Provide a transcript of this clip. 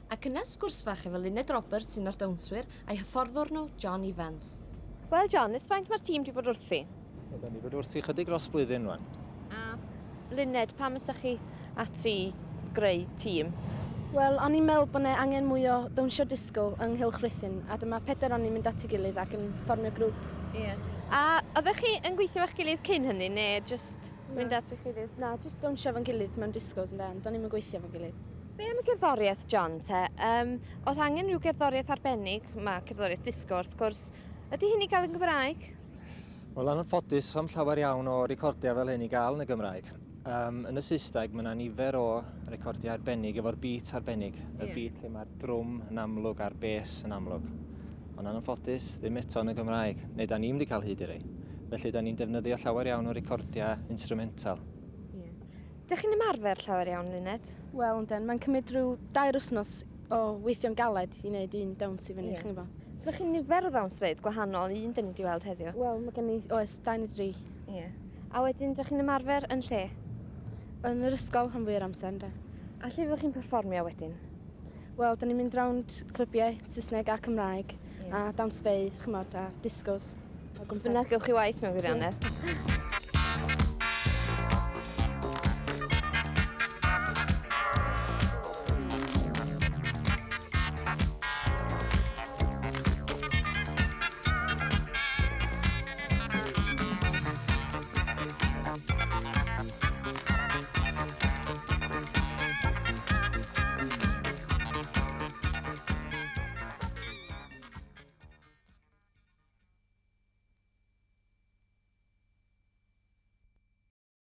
Ac yna sgwrs fach efo Luned Roberts, un o'r dawnswyr, a'i hyfforddwr nhw, John Evans. Wel John, ers faint mae'r tîm 'di bod wrthi? Wel, da ni bod wrthi chydig dros blwyddyn rwan. A Luned, pam ysach chi ati i greu tîm? Wel, o'n i'n meddwl bod 'na angen mwy o ddawnsio disgo yng Nghylch Rhuthun, a dyma pedair o'n ni'n mynd at ei gilydd ac yn fformio grŵp. Ie. A oeddech chi yn gweithio efo'ch gilydd cyn hynny, neu jyst mynd at eich gilydd? Na, jyst dawnsio efo'n gilydd mewn disgos ynde, ond do'n i'm yn gweithio efo'n gilydd. Be am y gerddoriaeth, John, te? Um, os angen rhyw gerddoriaeth arbennig, mae cerddoriaeth disgo wrth gwrs, ydy hyn i gael yn Gymraeg? Wel, anffodus, am llawer iawn o recordiau fel hyn i gael yn y Gymraeg. Um, yn y Saesneg, mae yna nifer o recordiau arbennig efo'r beat arbennig. Y yeah. beat lle mae'r drwm yn amlwg a'r bes yn amlwg. Ond anffodus, ddim eto yn y Gymraeg. Neu da ni'n wedi cael hyd i rei. Felly, da ni'n defnyddio llawer iawn o recordiau instrumental. Yeah. Dych chi'n ymarfer llawer iawn, Luned? Wel, ynden, mae'n cymryd rhyw dair wythnos o weithio'n galed i wneud un dawns i fyny, yeah. chi'n gwybod. So chi'n nifer o ddawnsfeydd gwahanol, un dyn ni wedi weld heddiw? Wel, mae gen i, oes, dau neu dri. Ie. Yeah. A wedyn, dych chi'n ymarfer yn lle? Yn yr ysgol, rhan fwy o'r amser, ynde. A lle fyddwch chi'n perfformio wedyn? Wel, da ni'n mynd rownd clybiau Saesneg a Cymraeg, yeah. a dawnsfeydd, chymod, a discos. O gwmpas. Bynnag gewch chi waith mewn gwirionedd. Yeah.